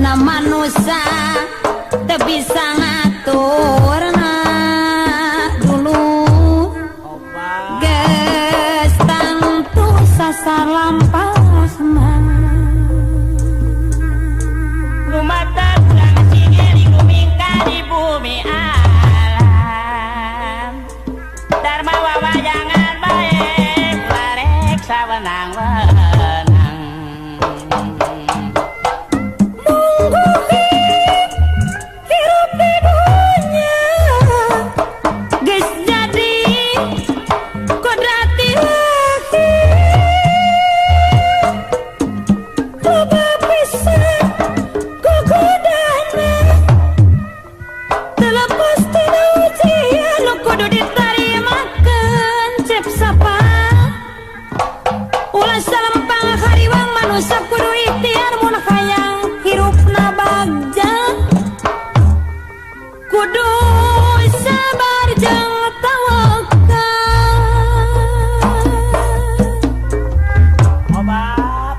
Hirupna manusia teu bisa ngaturna dulu geus tangtu sasar lampahna Lumata urang sigiling lumingka di bumi alam Dharma wawayangan bae ulah rek sawenang-wenang Mungguh hirup di dunya geus jadi kodrat ilahi loba pisan gogodana teu lepas tina ujian nu kudu ditarimakeun cep sapa ulah salempang hariwang manusia kudu ikhtiar mun hayang hirupna bagja kudu sabar jeung tawakal. Obat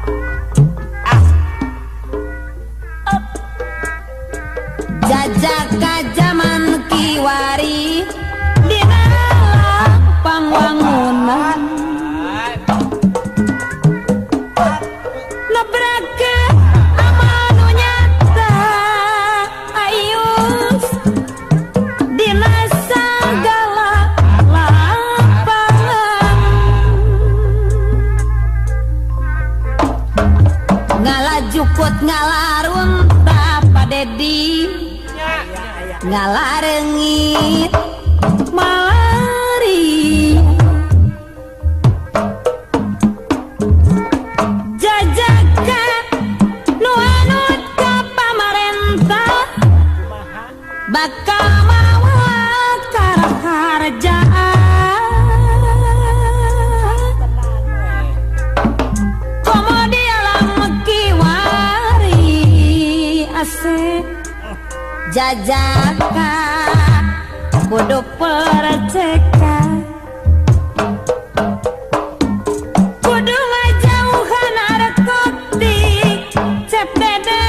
Jajaka zaman kiwari dina pangwangunan nebrakeun amal nu nyata ayus dina sagala lapangan ngalajukut ngalarunta Pa Dedi ngalarengit malari jajaka nu anut ka pamarentah bakal mawa karaharjaan komo di alam kiwari asep jajaka kudu perceka kudu ngajauhan narkotik cep Dede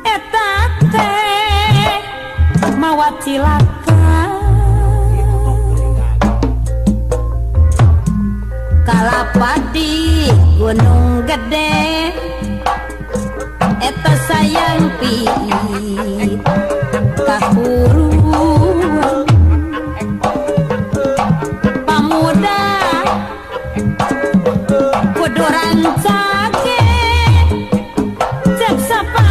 eta teh mawa cilaka kalapa di Gunung Gede eta sayang piit kahuruan pamuda kudu rancake cep sapa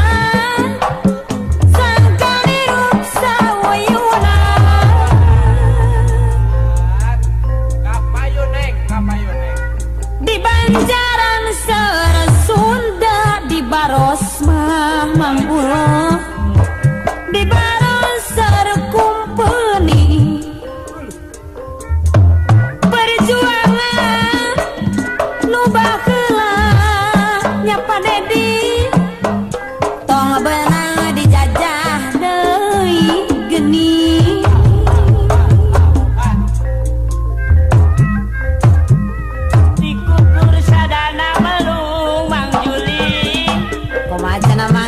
sangkan hirup sawayuna. Kapayu neng, kapayu neng. Di Banjaran Ser Sunda di Baros mah Mang Ulo di Baros Ser Kumpeni perjuangan nu baheula nya Pa Dedi tong beunang dijajah deui geni. Dikukur sadana melung Mang Juli Kumaha cenah mah?